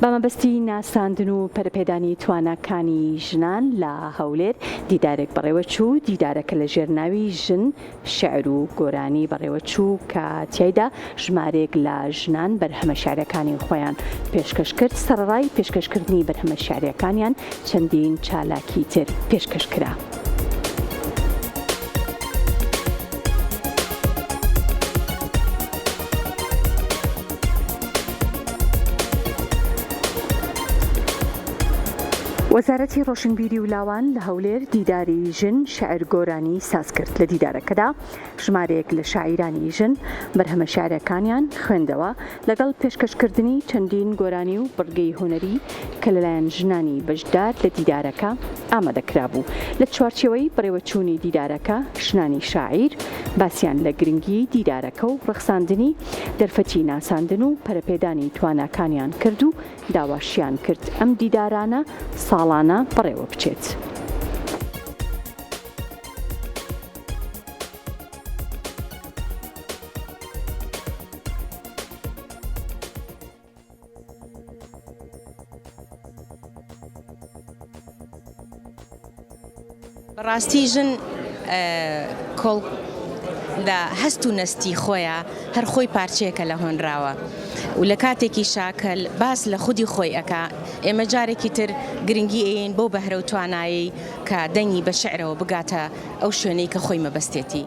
بە مەبەستی ناساندن و پەرەپێدانی تواناکانی ژنان لە هەولێر دیدارێک بەڕێوەچوو، دیدارەکە لە ژێر ناوی ژن، شیعر و گۆرانی بەڕێوەچوو کە تیایدا ژمارەیەک لە ژنان بەرهەمە شیعریەکانی خۆیان پێشکەش کرد، سەڕەڕای پێشکەشکردنی بەرهەمە شیعریەکانیان چەندین چالاکی تر پێشکەش کرا. وەزارەتی ڕۆشنبیری و لاوان لە هەولێر دیداری ژن شیعر گۆرانی ساز کرد، لە دیدارەکەدا ژمارەیەک لە شاعیرانی ژن بەرهەمە شیعرەکانیان خوێندەوە، لەگەڵ پێشکەشکردنی چەندین گۆرانی و بڕگەی هونەری کە لەلایەن ژنانی بەشدار لە دیدارەکە ئامادەکرابوو. لە چوارچێوەی بەڕێوەچوونی دیدارەکە ژنانی شاعیر باسیان لە گرنگیی دیدارەکە و ڕەخساندنی دەرفەتی ناساندن و پەرەپێدانی تواناکانیان کرد و داواشیان کرد ئەم دیدارانە ساڵانە بەڕێوەبچێت. بەڕاستی ژن کۆڵ لە هەست و نەستی خۆیە هەر خۆی پارچەیەکە لە هۆنراوە و لە کاتێکیشا کە باس لە خودی خۆی ئەکا ئێمە جارێکی تر گرنگی ئەیەین بەو بەهرە و توانایەی کە دەنگی بە شعرەوە بگاتە ئەو شوێنەی کە خۆی مەبەستێتی.